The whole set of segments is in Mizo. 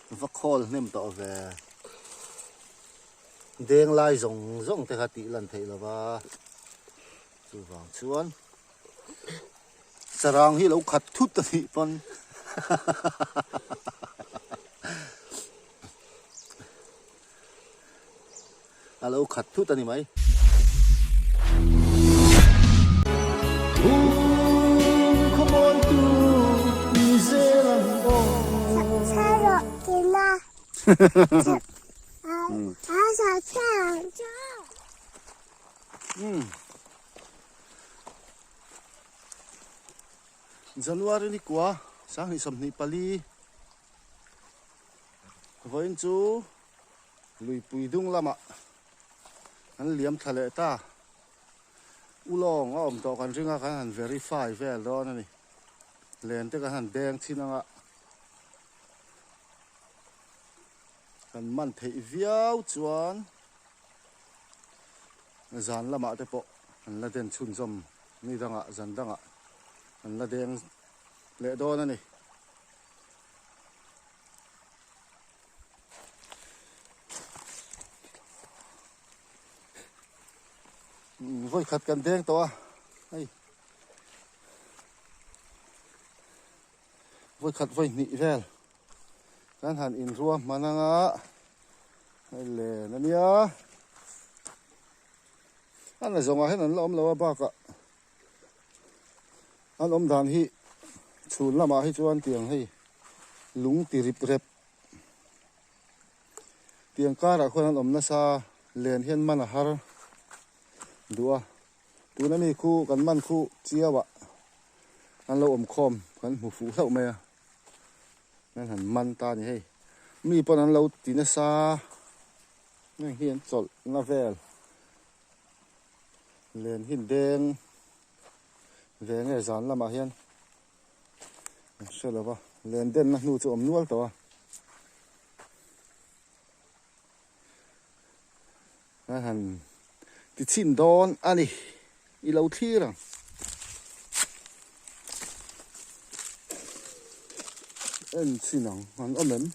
Va khawl hnem tawh ve. Deng lai zawng zawng te kha tih lan theih lo va, chuvang chuan sarang hi lo khat thut a nih pawn a lo khat thut a ni mai. January ni kua sanghnih 24 vawiin chu Luipui dung lamah an liam thla leh ta. Ulawng a awm tawh kan ring a, kan han verify vel dawn a ni. Len te kan han deng chin anga kan man theih viau chuan zan lamah te pawh an la den chhunzawm ni dangah zan dangah an la deng leh dawn a ni. Vawi khat kan deng tawh a hei vawi khat vawi hnih vel kan han inrua hman anga hei len ania a na zawngah hian an la awm lo a bakah an awm dan hi chhun lamah hi chuan tiang hei lung ti rip rep Tiang karah khuan an awm nasa len hian man a har duh a, tuna mi khu kan man khu chiau ah an lo awm khawm kan hmu fuh hlauh mai a, kan han man ta a ni hei, mi pawn an lo ti nasa heng hi an chawlh na vel len hi deng ve nge zan lamah hian. An hre lo va, len denna hnu chu awm nual tawh a. A han ti chhin dawn a ni, i lo thlir ang. En chhin ang, an awm em?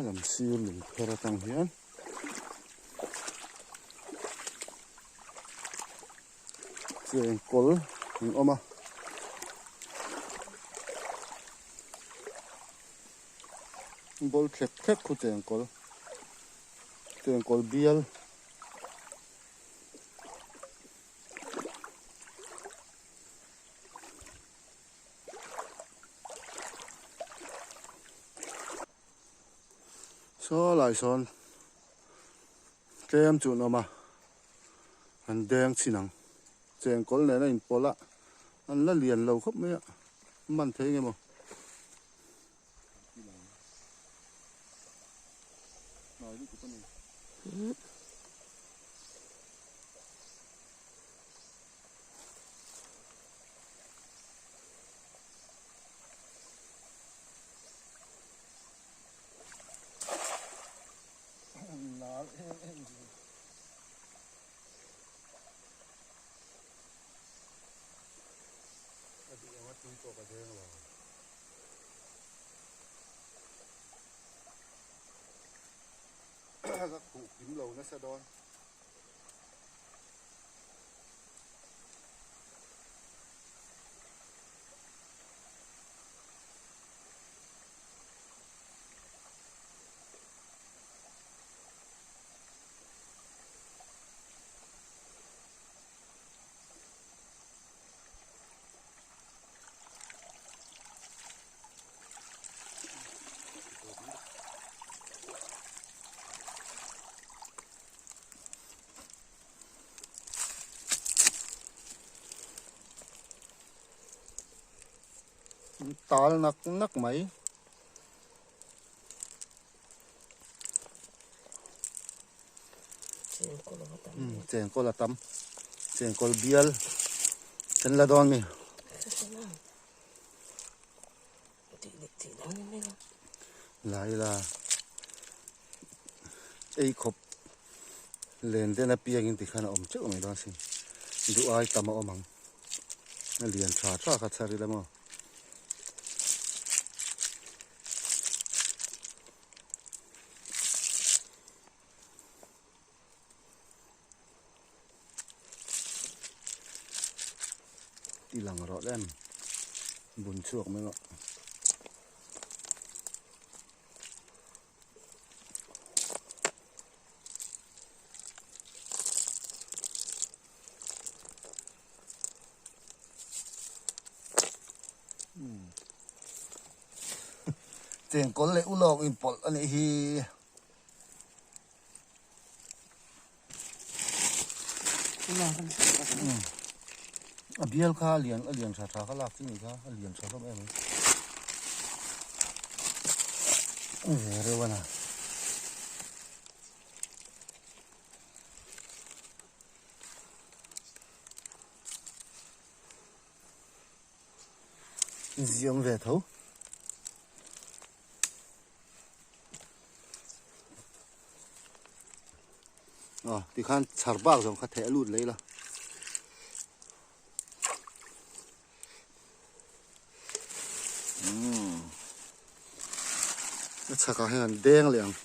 Lam sir lung pher atang hian chengkawl an awm a. Ball thlek thlek khu chengkawl chengkawl bial. Saw lai sawn tlem chu an awm a an deng chhin ang chengkawl nen a inpawlh a an la lian lo khawp mai a man thei nge maw. Ka khuh kim lo nasa dawn. Tal nak nak mai. Chengkawl a tam. Chengkawl bial kan la dawn mi. La ila ei khawp len den apiangin tikhan a awm teuh mai dawn asin duh ai tam a awm ang a lian tha tha kha chhar ila maw. Ti lang rawh lem bun chhuak mai rawh. Chengkawl leh ulawk inpawlh a nih hi. A bial kha a lian a lian tha tha kha lak chi ni kha a lian tha hlawm em mai. Ve reuh a na. Ziam ve tho. Aw tikhan chhar bak zawng kha theh a lut leh ila. Umm a chhakah hian an deng leh ang.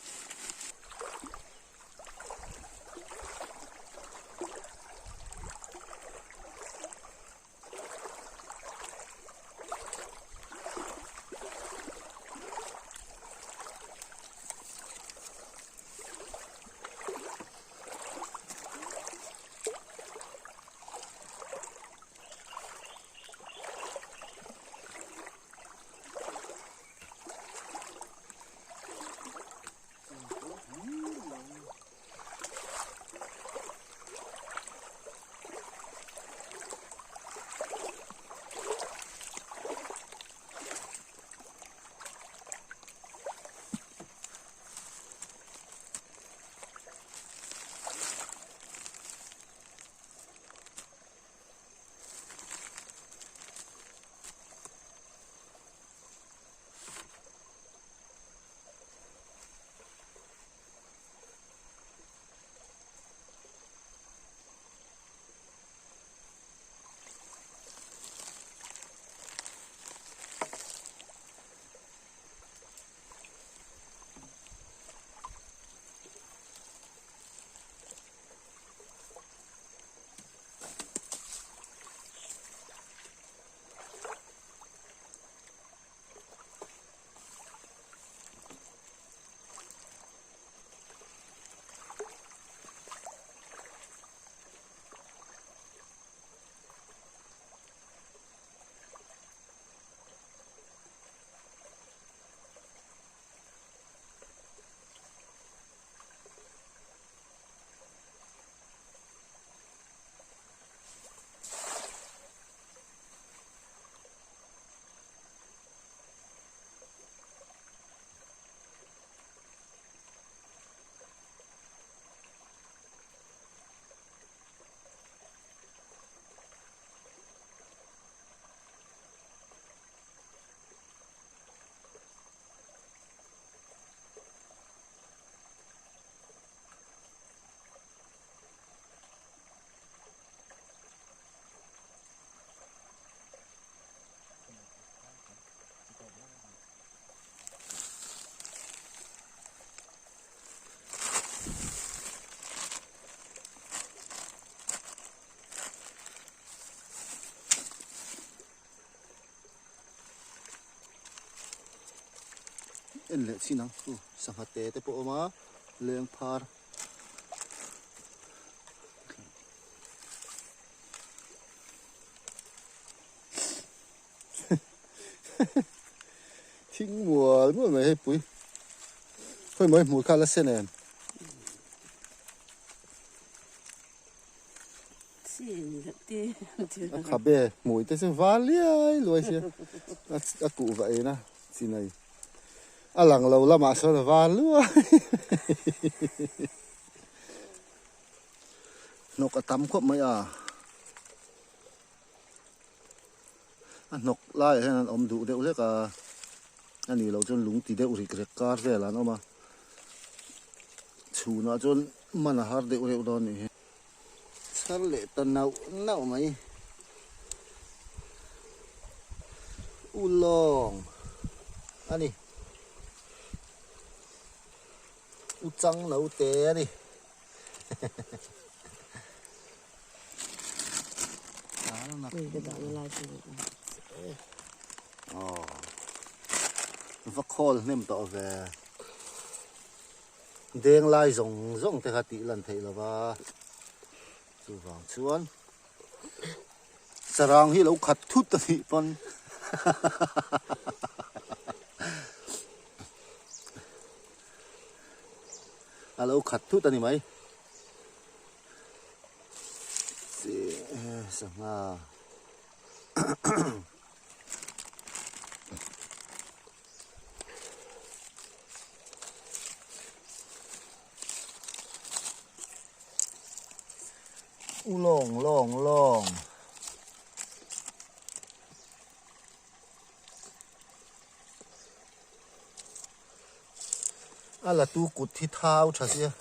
En leh chin ang chu sangha te te pawh a awm a leng phar. Thing mual mual mai hei pui khawi mawi hmui kha la sen em. A khabe hmui te chu var liai luai sia a kuh va en a chinai a lang lo lamah sawn a var luai hnawk a tam khawp mai a. A hnawk laiah hian an awm duh deuh hlek a, A nih loh chuan lung ti deuh rik rek kar velah an awm a, chhunah chuan man a har deuh reuh dawn a nih hi. Chhar leh ta nauh nauh mai. U lawng a ni. U chang lo te a ni. Va khawl hnem tawh ve. Deng lai zawng zawng te kha tih lan theih lo va. Chuvang chuan sarang hi lo khat thut a nih pawn a lo khat thut a ni mai. Sangha U lawng lawng lawng. A la tu kut hi thau tha sia.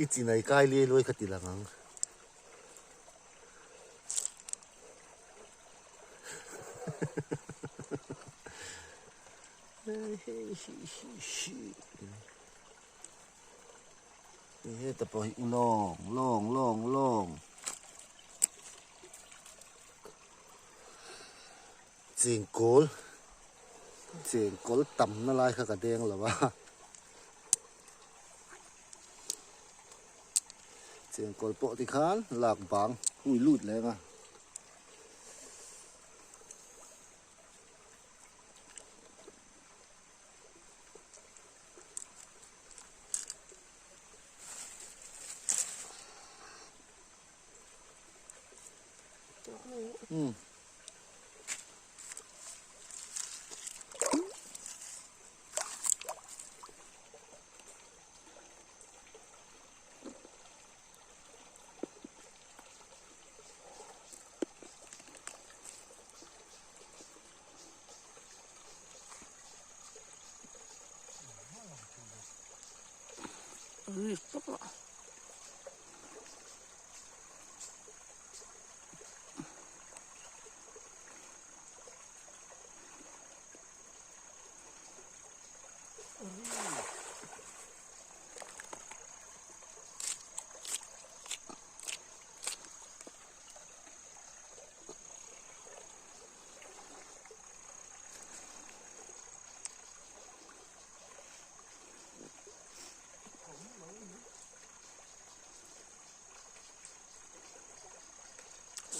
I chinai kai liai luai kha ti lang ang. Heta pawh hi lawng lawng lawng lawng chengkawl chengkawl tamna lai kha ka deng lo a. Chengkawl pawh tikhan lak bang hui lut leng a. Hmm.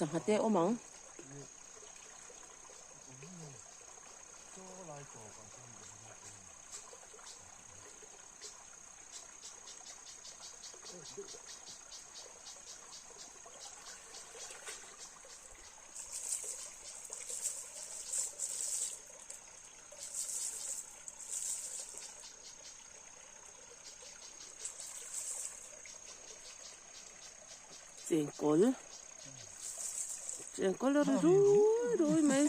Sangha te awm ang. Chengkawl chengkawl a ri rui rui mai.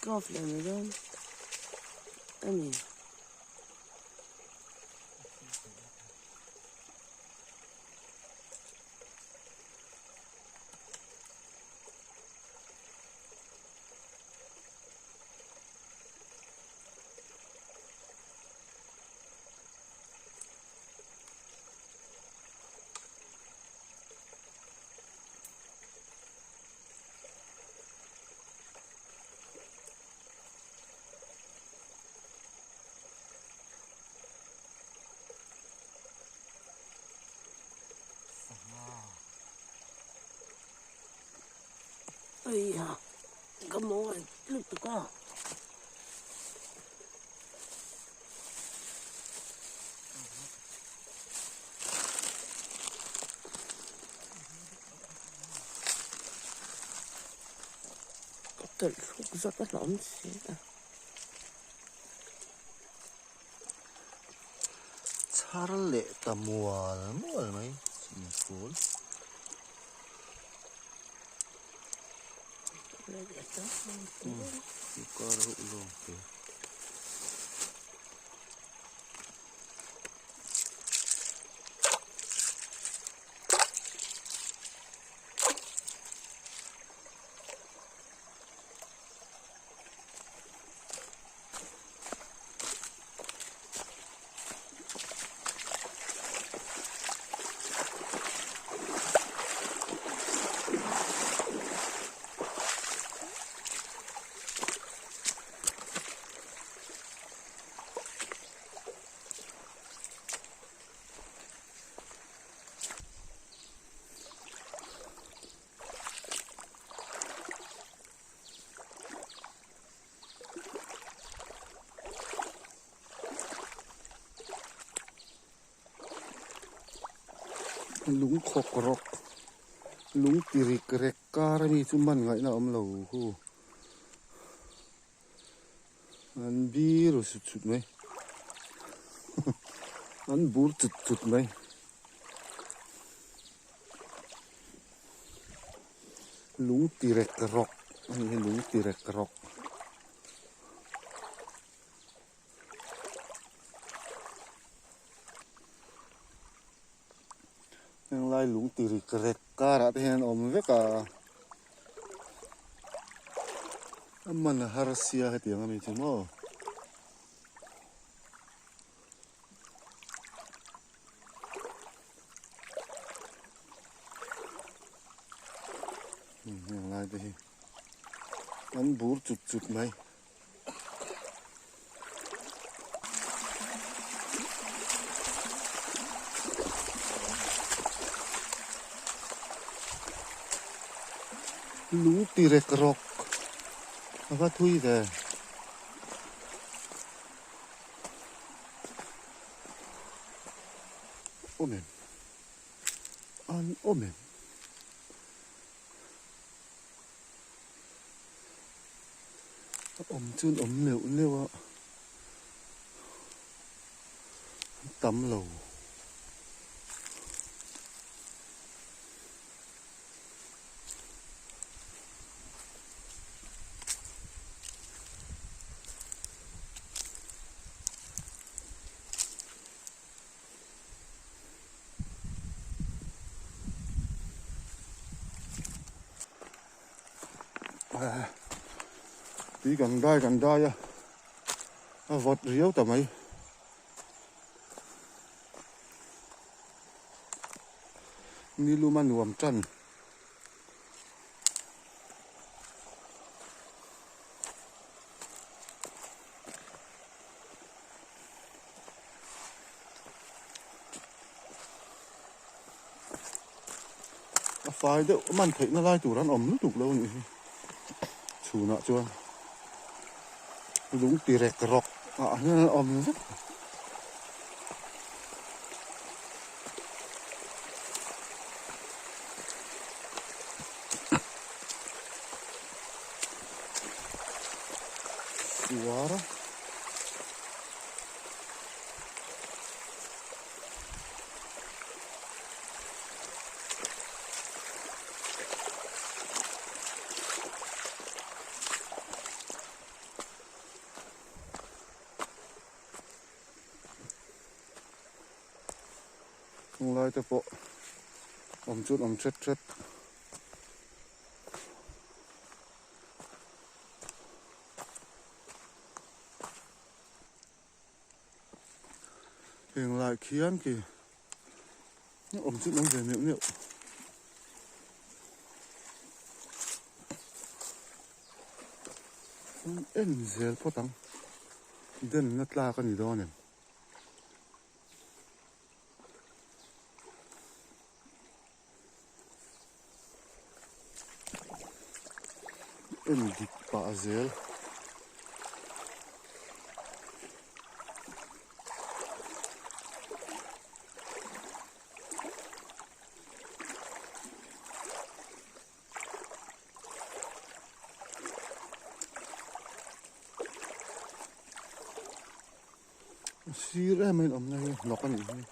Glove leh mai dawn. a ni. Ui ha, ka mawi lutuk a. Ka tawlh thluk zawt a hlauhawm si a. Chhar leh ta mual mual mai chingkawl. Lung khawk rawk lung ti rik rek kar ami chu man ngaihna a awm lo hu an bir sut sut mai an bur chut chut mai. Lung ti rek rawk a nih hi lung ti rek rawk. Heng lai lung ti rik rek karah te hian an awm vek a a man a har sia hetiang ami chu maw. Heng lai te hi an bur chut chut mai. Lung ti rek rawk a va thui ve. Awm em? An awm em? A awm chuan awm neuh neuh a, an tam lo. Tui kan dai kan dai a a vawt riau ta mai. Ni lum a nuam tan. A fai deuh a man theihna lai tur an awm lutuk lo a nih hi chhunah chuan lung ti rek rawk ah hian an awm vek. Suar a. Chung lai te pawh awm chu an awm thet thet. Heng lai khian khi awm chu an awm ve neuh neuh. En zel phawt ang denna tlak a ni dawn em. En dik pah zel. Sir em em awmna hi hnawk a nih hi.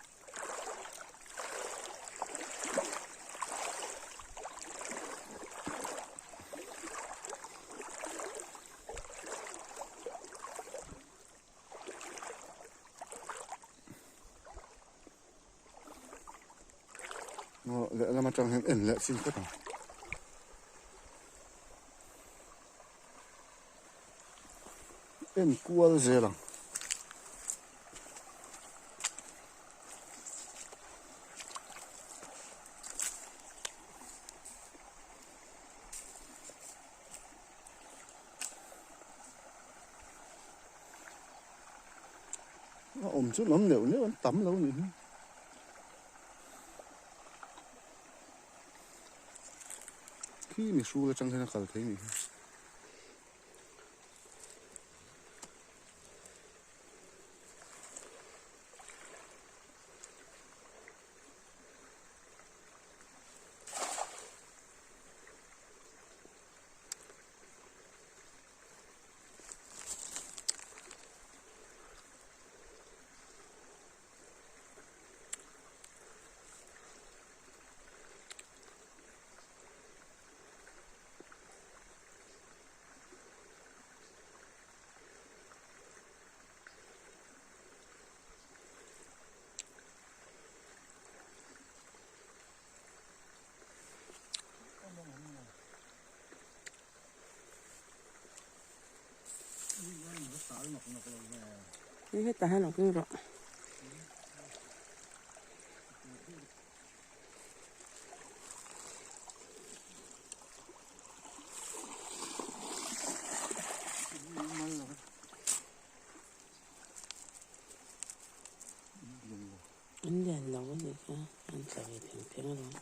Lehlam atang hian en leh chin phawt ang. En kual zel ang. A awm chu an awm neuh neuh an tam lo nih hi. Khi mi hrul atang hian a kal thei nih hi. Hetah hian lo keng rawh. An lian lo a nih kha an tla ve pheng pheng alawm.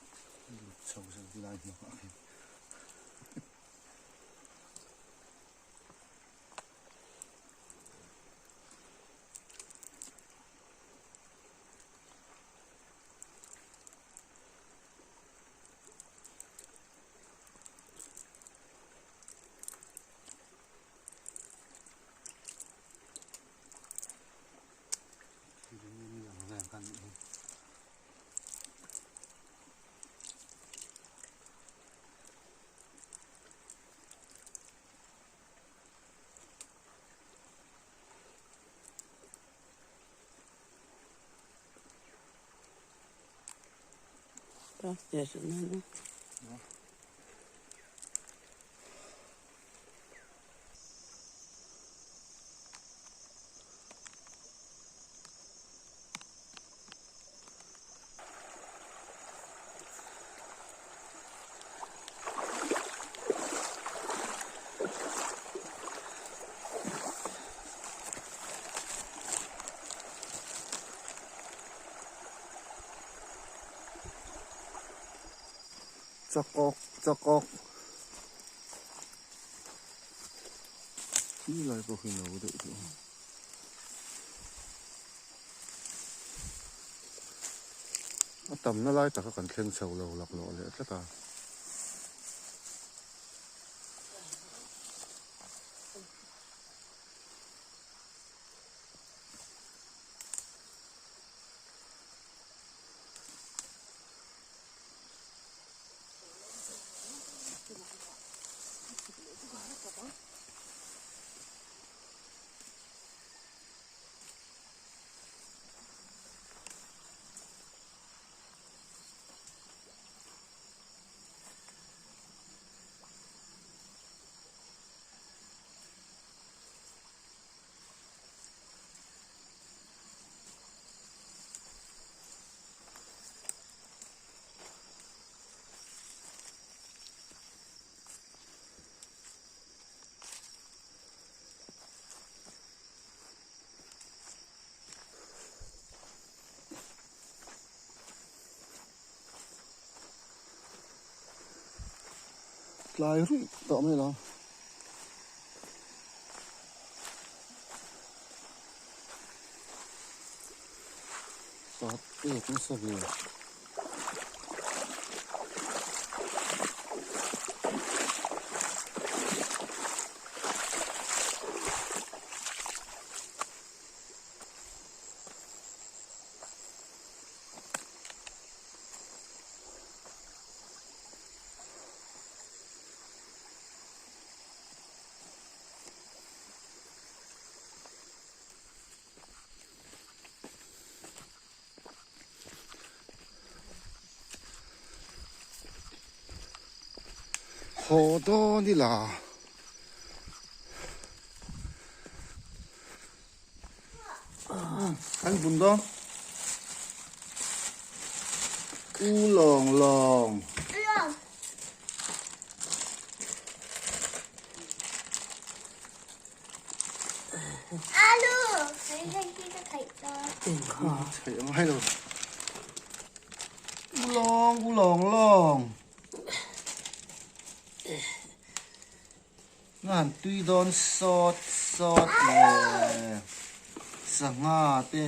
Chakawk chakawk khi lai pawh khi no deuh chu a tamna lai taka kan thleng chho lo laklawh leh tlat a. Tlai ruih tawh mai lo. Sat ek nasa ve. Haw dawn ila. An bun dawn. U lawng lawng. Alu. Hei hei hi ka theih dawn. Theih a ngai lo. U lawng u lawng lawng. Nga han tui dawn sawt sawt le sangha te.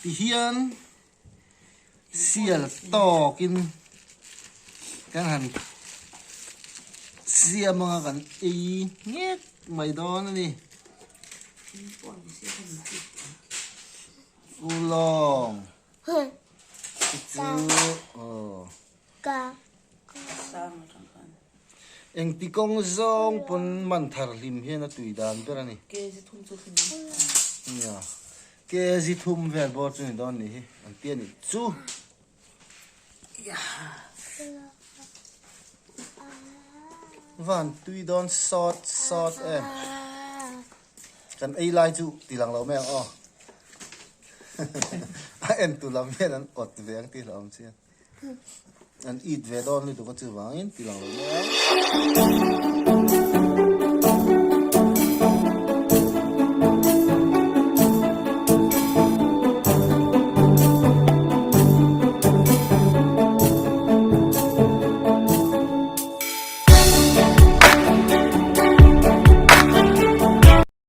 Tihian Sial tawkin kan han siam anga kan ei ngek mai dawn a ni. Ulawng te chu aw. Engti kawng zawng pawn man thar hlim hian a tui dan ber a ni. Nia. Kg thum vel bawr chu ni dawn nih hi an ti a nih chu. Van tui dawn sawt sawt em. Kan ei lai chu ti lang lo mai ang aw. A en tu lam hian an awt ve ang tih hlauhawm chian. An it ve dawn lutuk a chuvangin ti lang lo mai ang.